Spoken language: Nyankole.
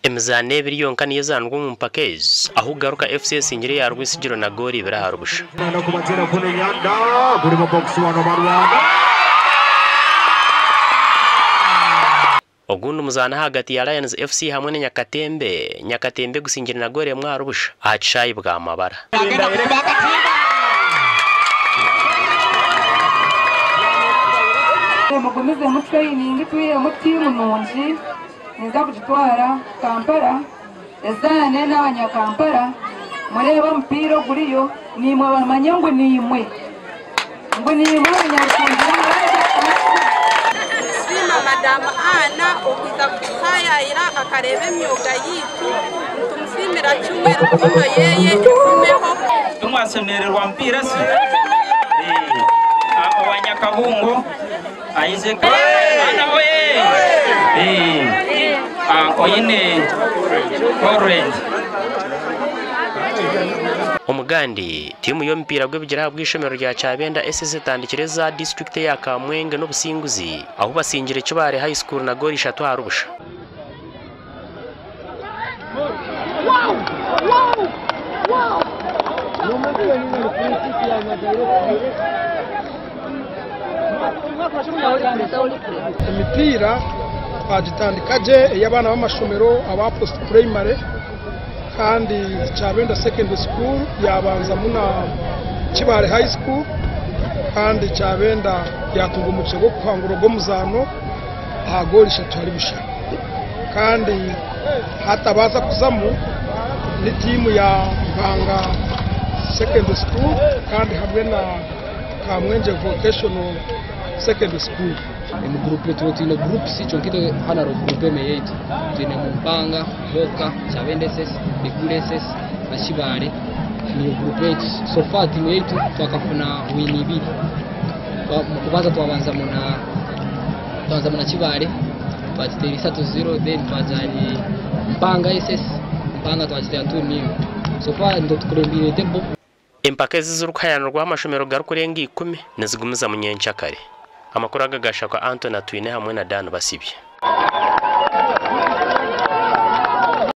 Emizaano ebiri yonka niyo ezaanirwe omu mpaka ezi ahu Garuka FC esingire eya Rwesigiro na goolo ibiri ahari busha. Ogundi muzaano ahagati ya Lions FC hamwe na Nyakatembe, Nyakatembe egusingire na goolo emwe ahari busha aha kishaayi Bwamabara. Mugumizemu training twihemu tiimu nungi ninza kugitwara Kampala ezaane n'abanyakampala mureebe omupiira oguriyo naimwe bamanye ngu niimwe ngu niimwe abanyarukungira. Nitusiima Madamu Anna okwija kututaayaayira akareeba emyoga yaitu. Nitumusiimira kimwe rukundo yeye egumeho. Timwashemererwa mupiira shi? Eh, owa Nyakabungo aije Ana oye! Eh, ah, oine orange. Omugandi, tiimu y'omupiira gw'ebigyere ahabw'eishomero rya Kyabenda SS etandikire eza disiturikiti eya Kamwenge n'obusinguzi ahu basingire Kibaare High School na goolo ishatu ahari busha. Emipiira twagitandika gye ey'abaana b'amashomero aba post primary kandi Kyabenda secondary school yabanzamu na Kibaale high school kandi Kyabenda yatunga omugisha gw'okuhangura ogw'omuzaano aha goolo ishatu ahari busha kandi hatabaasa kuzamu ni tiimu ya Mpanga secondary school kandi hamwe na Kamwengye vocational secondary school. Omu guruupu tuba twine guruupu C kyonka itwe hanu hariho guruupu emwe yaitu. Twinemu Mpanga, Voka, Kyabenda SS, Bigula SS na Kibaale niyo guruupu yaitu. So far tiimu yaitu twakafuna wiini ibiri. Omu kubanza twabanzamu na twabanzamu na Kibaale twagiteera 3-0, then twaja ahari Mpanga SS, Mpanga twagiteera 2-0. So far nitwe tukurembiire table. Empaka ezi zirikuhayanirwaho amashomero garikurenga 10 nizigumizamu nyencakare. Amakuru aga gashakwa Anthony Atwine hamwe na Dan Basibye.